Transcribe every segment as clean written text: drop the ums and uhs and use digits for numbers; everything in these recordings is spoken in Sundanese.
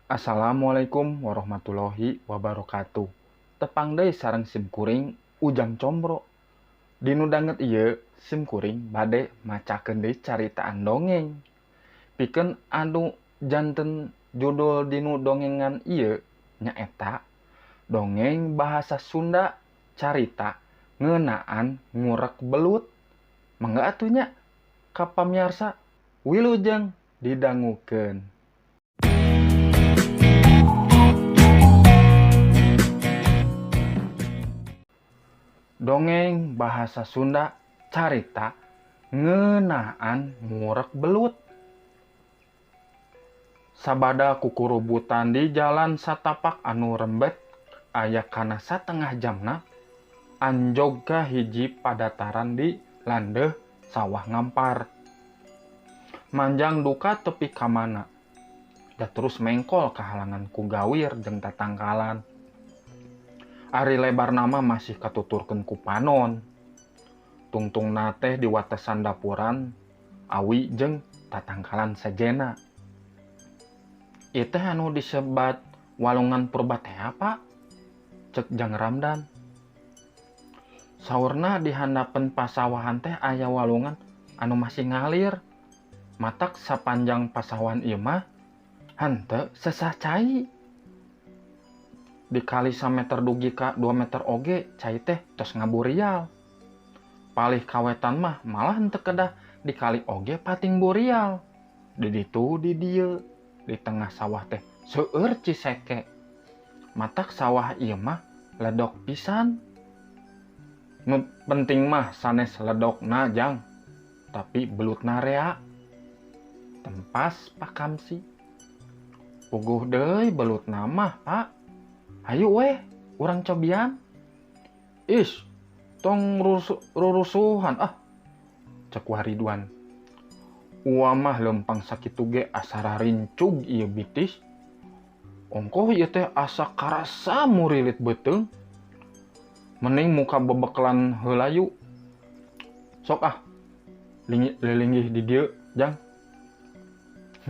Assalamualaikum warahmatullahi wabarakatuh. Tepang deui sareng sim kuring Ujang Combro. Dinu danget ieu sim kuring bade macakeun deui caritaan dongeng. Pikeun anu janten judul dinu dongengan ieu nyaeta dongeng bahasa Sunda carita ngeunaan ngurek belut. Mangga atuh nya ka pamiarsa wilujeng didangukeun. Dongeng bahasa Sunda carita ngeunaan ngurek belut. Sabada kukurubutan di jalan satapak anu rembet aya kana satengah jamna anjog ka hiji padataran di landeuh sawah ngampar. Manjang duka tepi ka mana, da terus mengkol kahalangan ku gawir jeung tatangkalan. Ari lebar nama masih katuturkeun ku panon. Tungtungna teh di watesan dapuran awi jeung tatangkalan sejena. Ieu teh anu disebat walungan purba teh apa? Cek Jang Ramdan. Saurna di handapeun pasawahan teh aya walungan anu masih ngalir. Matak sapanjang pasawahan ieu mah henteu sesah cai. Dikali sameter dugi ka 2 meter oge cai teh tos ngaburial. Palih kawetan mah malah henteu kedah dikali oge pating burial. Di ditu di dieu di tengah sawah teh seueur ciseke. Matak sawah ieu mah ledok pisan. Nu penting mah sanes ledokna jang, tapi belutna rea. Tempas Pak Kamsi. Puguh deui belutna mah, Pak. Hayu weh, urang cobian. Is, tong rurusuhan ah. Cek Wariduan. Ua mah lempang sakitu ge asa rarincug ieu bitis. Ongkoh ieu teh asa karasa murilit beuteung. Mending muka bebekelan heula yuk. Sok ah, lilinggih di dieu, Jang.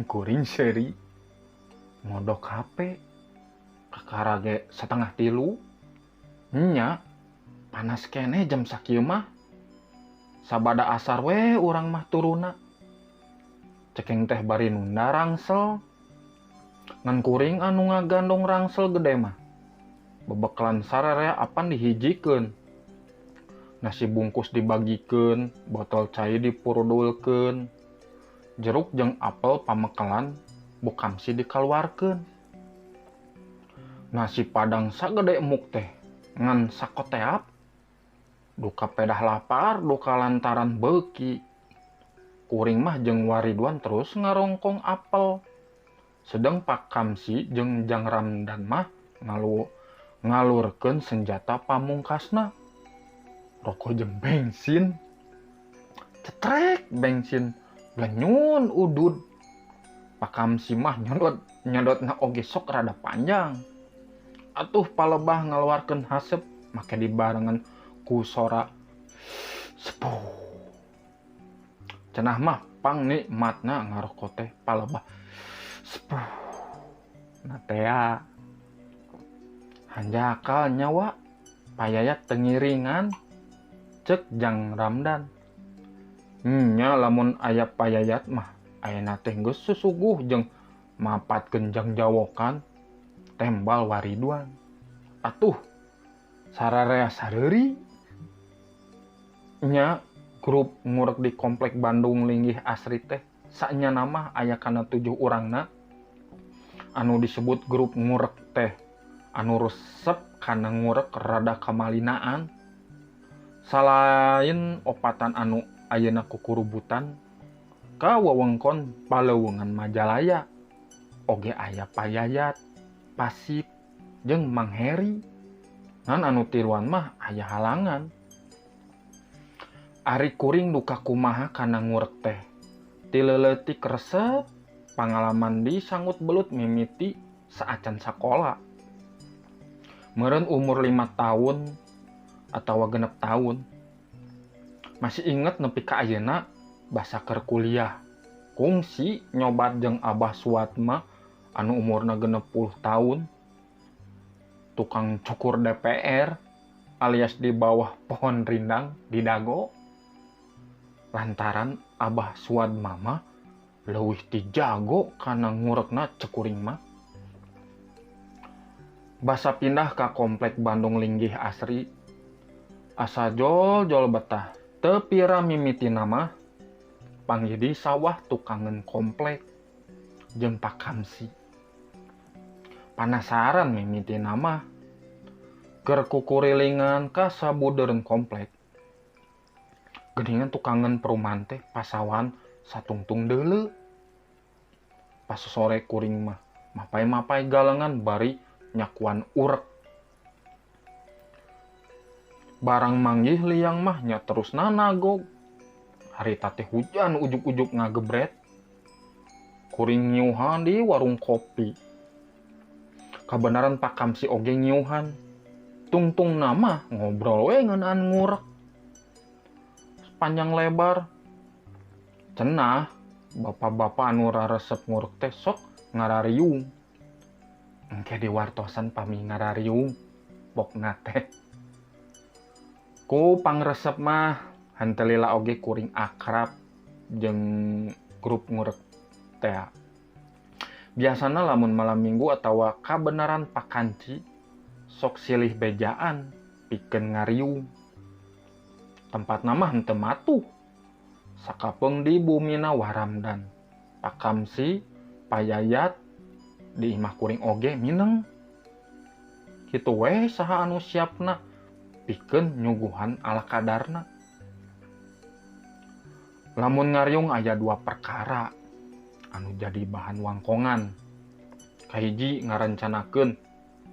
Kuring seuri. Ngodok HP. Kakara ge 2:30. Nya, panas keneh jam sakieu mah. Sabada asar we urang mah turuna. Cekeng teh bari nunda rangsel. Ngan kuring anu ngagandong rangsel gede mah. Bebekalan sararea apan dihijikeun. Nasi bungkus dibagikeun, botol cai dipurudulkeun. Jeruk jeung apel pamekelan bukamsi dikaluarkeun. Nasi padang sagede emuk teh ngan sakoteap. Duka pedah lapar, duka lantaran beuki. Kuring mah jeung Wariduan terus ngarongkong apel. Sedang Pak Kamsi jeung Jang Ramdan mah ngalurkeun senjata pamungkasna. Rokok jeung bensin. Cetrek bensin lenyun udud. Pak Kamsi mah nyodotna oge sok rada panjang. Atuh palebah ngaluarkeun haseup make dibarengan ku sora sepuh. Cenah mah pang nikmatna ngarokok teh palebah sepuh. Na tea hanjakal nyawa payayat tengiringan cek Jang Ramdan. Nya lamun aya payayat mah ayeuna teh geus susuguh jeung mapatkeun jang jawokan tembal Wariduan. Atuh sararea sareuri. Nya grup ngurek di komplek Bandung Linggih Asri teh sanya nama aya kana 7 urangna anu disebut grup ngurek teh anu resep kana ngurek rada kamalinaan. Salain opatan anu ayeuna kukurubutan ka wewengkon Paleungan Majalaya oge aya Payayat, Pasip jeung Mang Heri. Ngan anu tiluan mah aya halangan. Ari kuring duka kumaha kana ngurek teh. Ti leuletik resep pangalaman di sanggut belut mimiti saacan sakola. Meureun umur 5 tahun atawa 6 tahun. Masih inget nepi ka ayeuna basa keur kuliah. Kungsi nyobat jeung Abah Suatma Anu umurna 60 tahun, tukang cukur DPR alias di bawah pohon rindang di Dago. Lantaran Abah Suad mama leuwih ti jago kana ngurekna cekuring mah. Basa pindah ka komplek Bandung Linggih Asri. Asa jol-jol betah teu pira mimitina mah panggih di sawah tukangeun komplek jeung Pak Kamsi. Panasaran mimitina mah keur kukurilingan ka sabudeureun komplek. Geuningan tukangeun perumahan teh pasawahan satungtung deuleu. Pas sore kuring mah mapai-mapai galengan bari nyakuan urek. Barang manggih liang mah nya terus nanagog. Harita teh hujan ujug-ujug ngagebret. Kuring nyiuhan di warung kopi. Kabenaran Pak Kamsi oge nyiuhan. Tungtung nama ngobrol we ngeunaan ngurek. Panjang lebar. Cenah bapak-bapak anu raresep ngurek teh sok ngarariung. Engke diwartosan pami ngarariung pokna teh. Ku pangresep mah henteu lila oge kuring akrab jeung grup ngurek teh. Biasana lamun malam minggu atawa kabenaran pakanci sok silih bejaan pikeun ngariung. Tempatna mah henteu matuh. Sakapeung di bumina Waramdan. Pak Kamsi, Payayat di imah kuring oge mineng. Kitu weh saha anu siapna pikeun nyuguhan ala kadarna. Lamun ngariung aya dua perkara anu jadi bahan wangkongan. Kahiji ngarencanakeun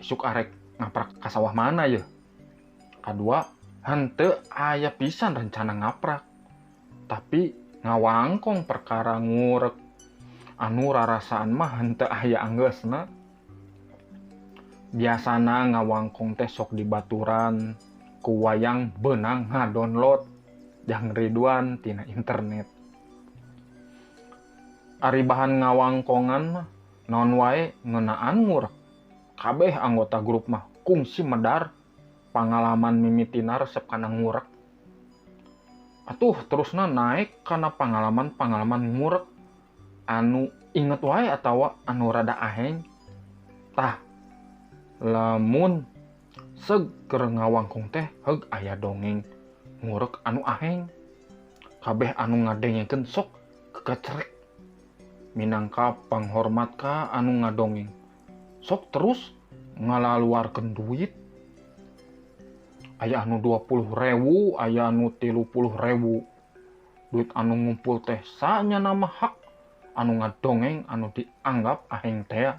isuk arek ngaprak ka sawah mana yeuh. Kadua henteu aya pisan rencana ngaprak. Tapi ngawangkong perkara ngurek anu rarasaan mah henteu aya anggeusna. Biasana ngawangkong teh sok dibaturan ku wayang beunang ngadownload jang Ridwan tina internet. Ari bahan ngawangkongan mah naon wae ngeunaan ngurek. Kabeh anggota grup mah kungsi medar pangalaman mimitina resep kana ngurek. Atuh terusna naik kana pangalaman-pangalaman ngurek anu inget wae atawa anu rada aheng. Tah lamun seger ngawangkong teh heug aya dongeng ngurek anu aheng. Kabeh anu ngadengekeun sok kekecrek. Minangka panghormat ka anu ngadongeng. Sok terus ngalaluarkeun duit. Aya anu 20.000, aya anu 30.000. Duit anu ngumpul teh sanya nama hak anu ngadongeng anu dianggap aheng teh.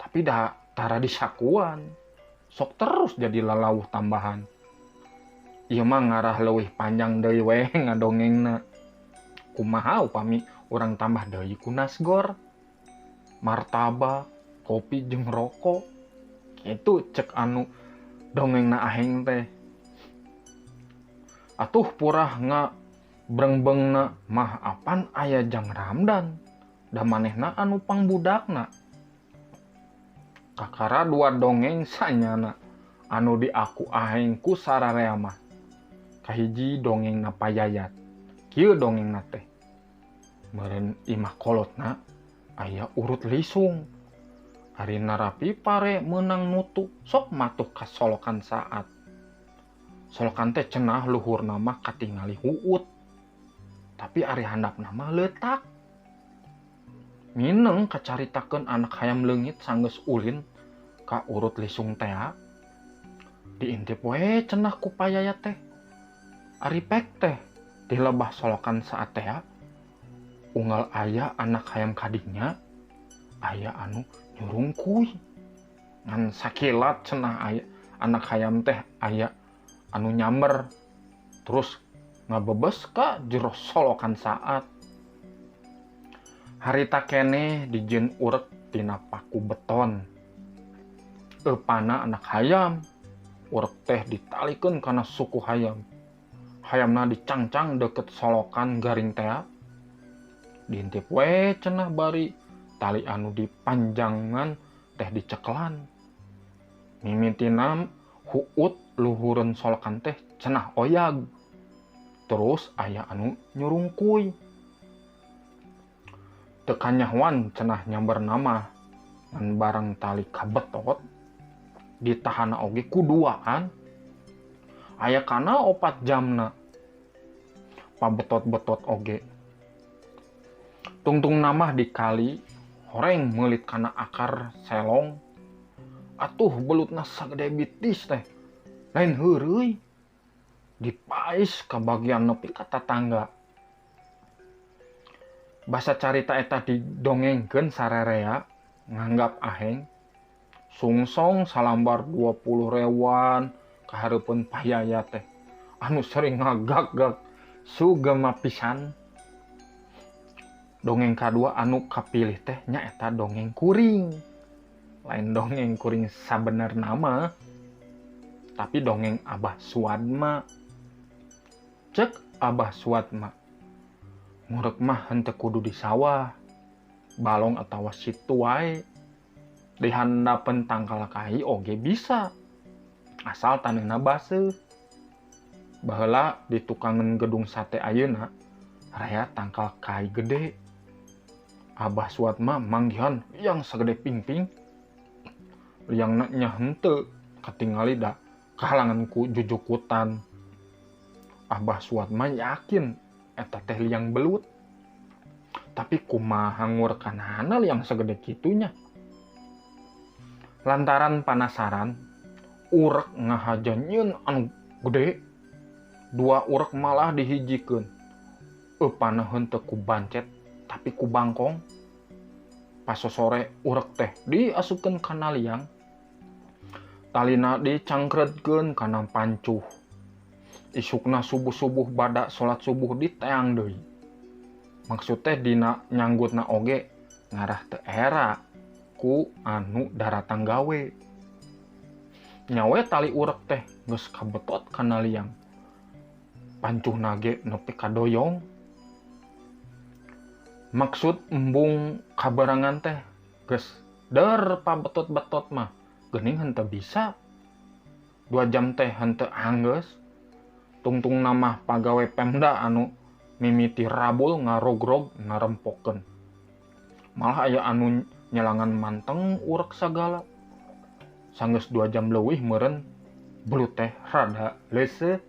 Tapi dah tara disakuan. Sok terus jadi lalauh tambahan. Ieu mah ngarah leuwih panjang deui we ngadongengna. Kumaha upami urang tambah deui ku nasgor, martabak, kopi jeung rokok. Kitu cek anu dongengna aheng teh. Atuh purah nga brengbeungna mah apan aya jang Ramdan, da manehna anu pangbudakna. Kakara dua dongeng sanyana anu diaku aheng ku sararea mah. Kahiji dongengna Payayat. Kieu dongengna teh. Meureun imah kolotna aya urut lisung. Ari narapi pare meunang nutu sok matuh ka solokan saat. Solokan teh cenah luhurna mah katingali huut. Tapi ari handapna mah leutak. Mineng kacaritakeun anak hayam leungit sanggeus ulin ka urut lisung tea. Diintip we cenah ku Payayat teh. Ari pek teh di lebah solokan saat tea unggal aya anak hayam kadinya aya anu nyurungkuy. Ngan sakilat cenah aya anak hayam teh aya anu nyamber terus ngabebes ka jero solokan saat. Harita keneh dijieun urek tina paku beton. Eupana anak hayam urek teh ditalikeun kana suku hayam. Hayamna dicangcang deket solokan garing tea. Diintip we cenah bari Tali anu dipanjangan teh dicekelan. Mimitina huut luhureun solokan teh cenah oyag. Terus aya anu nyurungkuy. Teu kanyahoan cenah nyamber nama ngan barang tali kabetot ditahana oge ku duaan. Aya kana 4 jamna. Pabetot-betot oge. Tungtung namah di kali horeng meulit kana akar selong. Atuh belutna sagede bitis teh. Lain heureuy. Dipais ka bagian nepi ka tatangga. Basa carita eta didongengkeun sarerea nganggap aheng. Sungsong salambar 20 rewan kahareupeun payaya teh. Anu sering ngagag-gag sugema pisan. Dongeng kadua anu kapilih teh nyaeta dongeng kuring. Lain dongeng kuring sabenerna mah, tapi dongeng Abah Suadma. Cek Abah Suadma, ngurek mah henteu kudu di sawah, balong atawa situ wae. Di handapeun tangkal kai oge bisa, asal taneuhna baseuh. Baheula di tukangan gedung sate ayeuna raya tangkal kai gede. Abah Suadma manggihan liang sagede pingping. Liangna nya henteu katingali da kahalangan ku jujukutan. Abah Suadma yakin eta teh liang belut. Tapi kumaha ngurkanana liang sagede kitunya. Lantaran panasaran, urek ngahaja nyeun anu gede. 2 urek malah dihijikeun. Eupana henteu ku bancet tapi ku bangkong. Pas sore urek teh diasupkeun kana liang. Talina dicangkretkeun kana pancuh. Isukna subuh-subuh bada salat subuh diteang deui. Maksud teh dina nyanggutna oge ngarah teu era ku anu daratang gawe. Nyawe tali urek teh geus kabetot kana liang. Pancuhna ge nepi ka doyong. Maksud embung kabarangan teh geus der pabetot-betot mah geuning henteu bisa. 2 jam teh henteu anggeus. Tungtung namah pagawe Pemda anu mimiti rabul ngarogrog ngarempokeun. Malah aya anu nyelangan manteng urek sagala. Sanggeus 2 jam leuwih meureun belut teh rada leuseuh.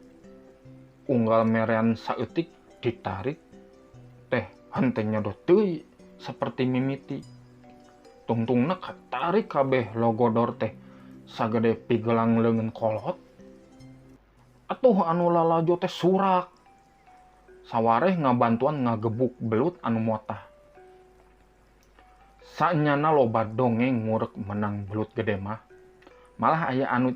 Unggal merean saeutik ditarik teh henteu nyodot deui saperti mimiti. Tungtungna katarik kabeh logodor teh sagede pigelang leungeun kolot. Atuh anu lalajo teh surak. Sawareh ngabantuan ngagebuk belut anu motah. Sanyana loba dongeng ngurek menang belut gede mah. Malah aya anu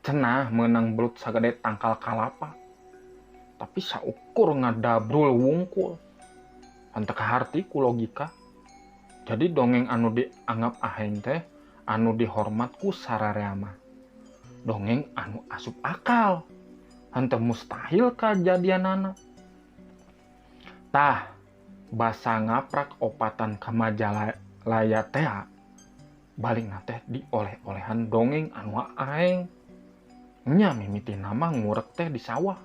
cenah menang belut sagede tangkal kalapa. Tapi saukur ngadabrul wungkul. Henteu kaharti ku logika. Jadi dongeng anu dianggap aheng teh anu dihormat ku sararea mah. Dongeng anu asup akal. Henteu mustahil kajadianana. Tah, basa ngaprak opatan ka Majalaya teh balingna teh dioleh-olehan dongeng anu aheng. Nya mimiti nama ngurek teh di sawah.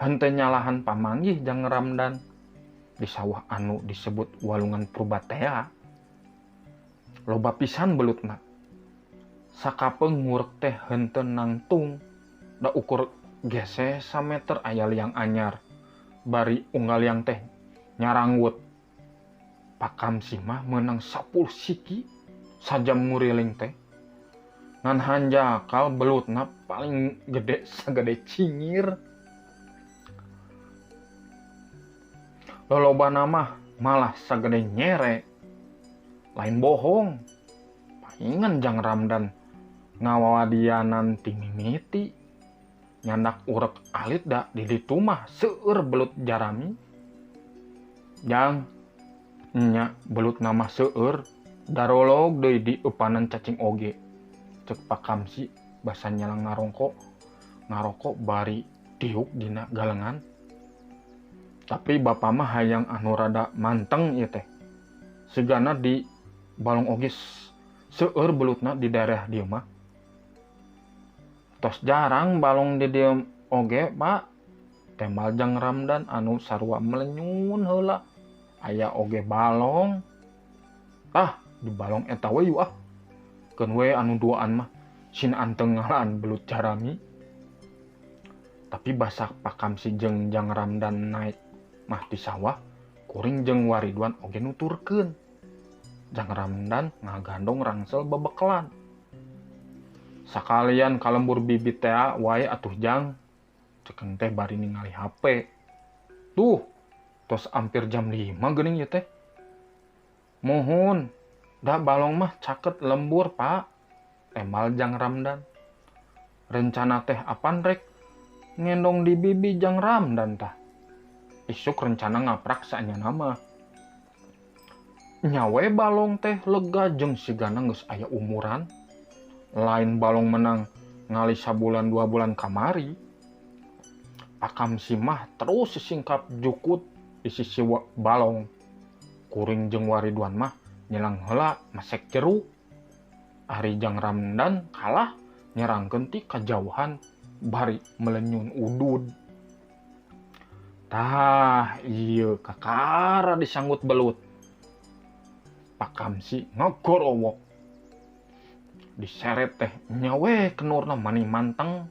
Henteu nyalahan pamanggih jang Ramdan. Di sawah anu disebut Walungan Purba tea. Loba pisan belutna. Sakapeung ngurek teh henteu nangtung. Da ukur geseh sameter aya liang anyar. Bari unggal liang teh nyarangwut. Pakamsi mah meunang 10 siki sajam nguriling teh. Ngan hanjakal belutna paling gede sagede cingir. Lolobana mah malah sagede nyere. Lain bohong. Paingan jang Ramdan ngawawadianan ti mimiti. Nyandak urek alit da di ditu mah seueur belut jarami. Jang nya belut nama seueur darolog deui di eupanan cacing oge. Cek Pakamsi basa nyalang ngarokok bari diuk dina galengan. Tapi bapa mah hayang anu rada manteng ieu teh. Sigana di balong oge seueur belutna di daerah dieu mah. Tos jarang balong di dieu oge, Pak. Tembal Jang Ramdan anu sarua melenyun heula. Aya oge balong. Tah, di balong eta we yu ah. Keun we anu duaan mah sin anteng ngalaan belut jarami. Tapi basak Pak Kamsi jeung Jang Ramdan naik mah di sawah, kuring jeung Waridwan oge nuturkeun. Jang Ramdan ngagandong rangsel bebekelan. Sakalian kalembur bibit teh wae atuh Jang. Cekeng teh bari ningali HP. Tuh, tos hampir jam 5 geuning ieu teh. Muhun, da balong mah caket lembur, Pak. Emal Jang Ramdan. Rencana teh apan rek ngendong di bibi Jang Ramdan tah. Isuk rencana ngaprak saanya nama. Nyawe balong teh lega jeung sigana geus aya umuran. Lain balong menang ngali sabulan 2 bulan kamari. Pak Kamsi mah terus sisingkap jukut di sisi balong. Kuring jeung Waridwan mah nyelang heula masek jeruk. Ari Jang Ramdan kalah nyerangkeun ti kajauhan bari melenyun udud. Tah, ieu kakara disanggut belut. Pak Kamsi ngagorowok. Diseret teh nyawe kenurna mani manteng.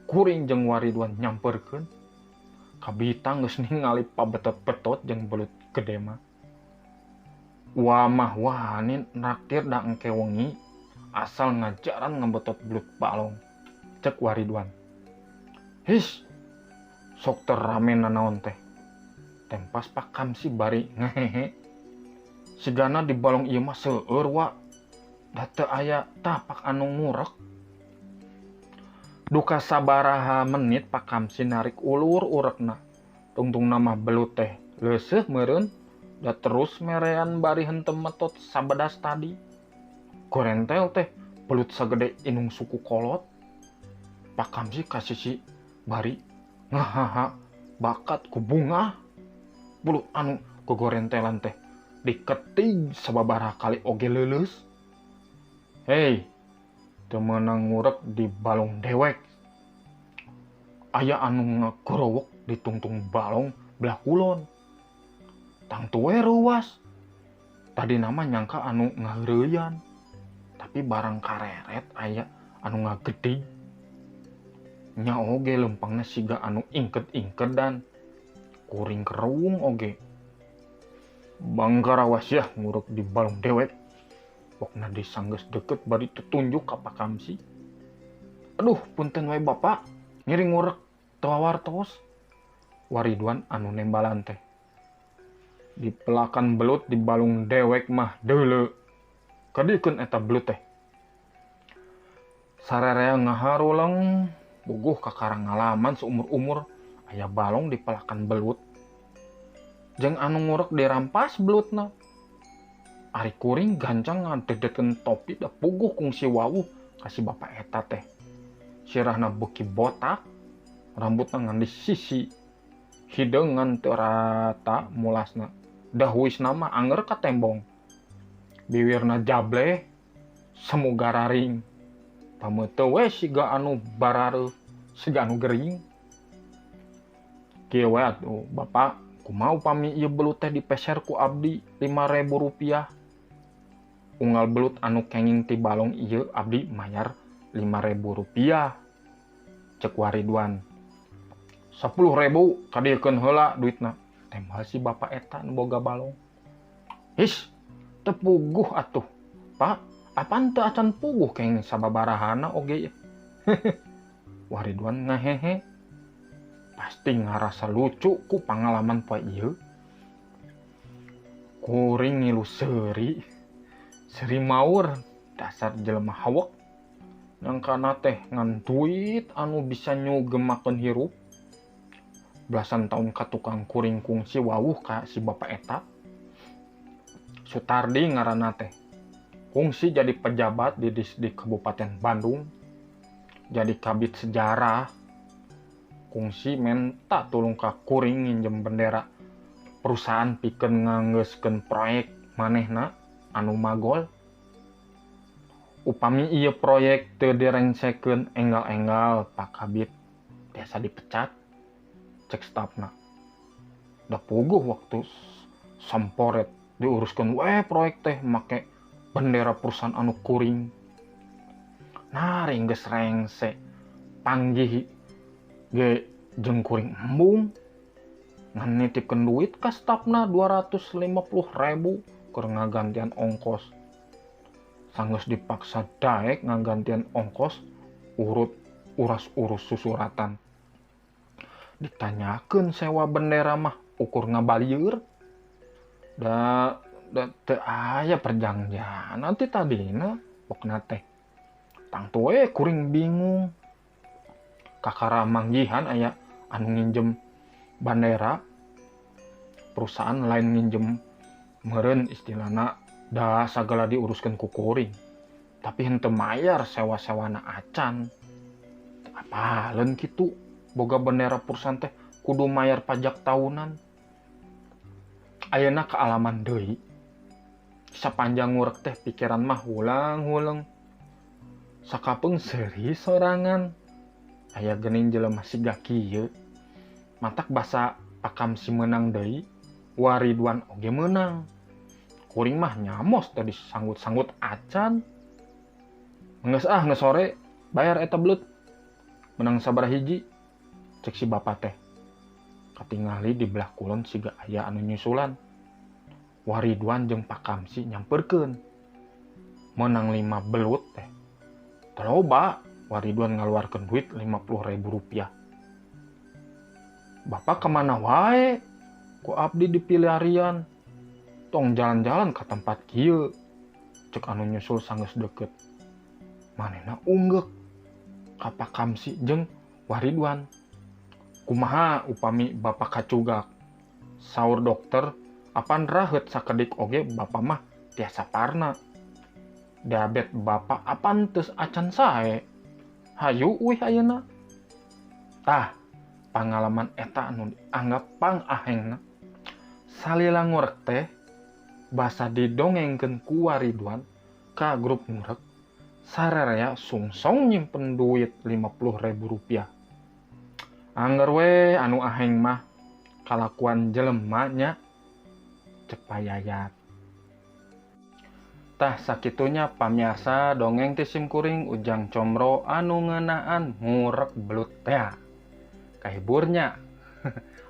Kuring jeung Waridwan nyamperkeun. Kabita geus ningali pabetot-betot jeung belut gede mah. Wah mah wani naktir da engke wengi asal ngajaran ngebetot belut balong. Cek Waridwan. His, sok terame nanaon teh. Tempas Pak Kamsi bari ngehehe. Sigana di balong ieu mah seueur wa. Da teu aya tapak anu ngurek. Duka sabaraha menit Pak Kamsi narik ulur urekna. Tungtungna mah belut teh leuseuh meureun. Da terus merean bari hentem metot sabedas tadi. Gorentel teh belut sagede inung suku kolot. Pak Kamsi kasisi bari ngahaha bakat ku bunga. Belut anu gogorentelan teh diketig sababaraha kali oge leuleus. Hei, teu meunang ngurek di balong dewek. Aya anu ngagorowok di tungtung balong belah kulon. Tangtu we reuas. Tadi nama nyangka anu ngaheureuyan. Tapi barang kareret aya anu ngagedig. Nya oge lempangna siga anu ingked-ingkedan. Kuring kerung oge. Bangkarawas yah ngurek di balong dewek. Pokna disanggeus deket bari tetunjuk ka Pak Kamsi. Aduh, punten wae Bapak, ngiring ngurek teu wartos. Waridwan anu nembalan teh. Dipelakan belut di balung dewek mah deuleu. Kadikeun eta belut teh. Sararea ngaharuleng, buguh kakara ngalaman seumur-umur aya balong dipelakan belut. Jeung anu ngurek dirampas belutna. Ari kuring gancang ngadedekeun topi da puguh kungsi wawuh ka si bapak eta teh. Sirahna beuki botak, rambutna ngan di sisi, hideung ngan teu rata mulasna. Dahuisna mah anger ka tembong. Biwirna jableh, semu gararing. Pameuteuh we siga anu barareuh, siga anu gering. Kieu we atuh bapak, kumaha upami ieu belut teh dipeser ku abdi 5.000 rupiah. Unggal belut anu kenging ti balong ieu abdi mayar 5.000 rupiah. Cek Waridwan. 10.000 kadiekeun heula duitna. Tembal si bapak eta nu boga balong. His, teu puguh atuh. Pak, apaan teu acan puguh kenging sababarahana oge ieu. Waridwan ngahehe. Pasti ngarasa lucu ku pangalaman poe ieu. Kuring ngilu seuri. Seri maur, dasar jelema hawek. Nyangkana teh ngan duit anu bisa nyugemakeun hirup. Belasan tahun ka tukang kuring kungsi wawuh ka si bapak eta. Sutardi ngaranna teh. Kungsi jadi pejabat di Kabupaten Bandung. Jadi kabit sejarah. Kungsi menta tulung ka kuring nginjem bendera perusahaan pikeun nganggeuskeun proyek. Manehna anu magol. Upami ieu proyek teu direngsekeun enggal-enggal Pak Kabid tiasa dipecat cek stafna. Da puguh waktu samporet diuruskeun we proyek teh make bendera perusahaan anu kuring. Naring geus rengse panggih ge jeung kuring embung. Ngan nitipkeun duit ka stafna 250.000 keur ngagantian ongkos. Sanggeus dipaksa daek ngagantian ongkos urut uras-urus susuratan. Ditanyakeun sewa bendera mah ukur ngabalieur. Da teu aya perjanjian nanti tadina pokna teh. Tangtu we kuring bingung. Kakara manggihan aya anu nginjem bandera perusahaan lain nginjem meureun istilahna da sagala diuruskeun ku kuring. Tapi henteu mayar sewa-sewana acan. Apaleun kitu boga bendera perusahaan teh kudu mayar pajak tahunan. Ayeuna kaalaman deui. Sapanjang ngurek teh pikiran mah hulang-huleng. Sakapeung seuri sorangan. Aya geuning jelema siga kieu. Matak basa Pakamsi meunang deui, Waridwan oge meunang. Kuring mah nyamos tadi sanggut-sanggut acan. Geus ah geus sore bayar eta belut. Menang sabaraha hiji cek si bapa teh. Katingali di belah kulon siga aya anu nyusulan. Waridwan jeung Pakamsi nyamperkeun. Menang 5 belut teh. Teu loba Waridwan ngaluarkeun duit 50.000 rupiah. Bapak kemana wae? Ku abdi dipilarian. Tong jalan-jalan ka tempat kieu. Cek anu nyusul sanggeus deket. Manehna unggeuk ka Pakamsi jeung Waridwan. Kumaha upami bapak kacugak? Saur dokter apan raheut sakedik oge bapak mah tiasa parna. Diabet bapak apan teus acan sae. Hayu uih ayeuna. Tah, pangalaman eta anu dianggap pangahengna. Salila ngurek teh basa didongengkeun ku Waridwan ka grup ngurek, sararea sungsong nyimpen duit 50.000 rupiah. Angger we anu aheng mah kalakuan jelema nya cek payayat. Tah sakitunya pamiarsa dongeng ti simkuring Ujang Comro anu ngeunaan ngurek belut tea. Kahiburnya.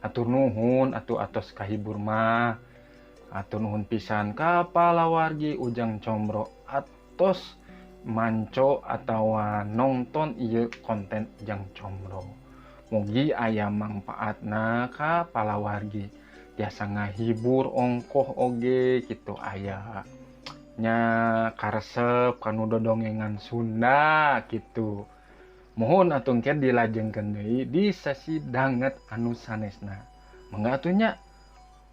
Atur nuhun atuh atos kahibur mah. Atur nuhun pisan ka palawargi Ujang Comro atos manco atawa nonton ieu konten Ujang Comro. Mugi aya mangpaatna ka palawargi. Tiasa ngahibur ongkoh oge kitu aya. Nya karesep kanu dodongengan Sunda kitu. Mohon atuh engke dilajengkeun deui di sesi danget anu sanesna. Mangga atuh nya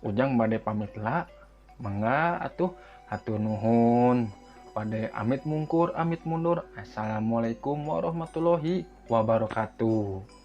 Ujang bade pamit lah. Mangga atuh hatur nuhun. Bade amit mungkur amit mundur. Assalamualaikum warahmatullahi wabarakatuh.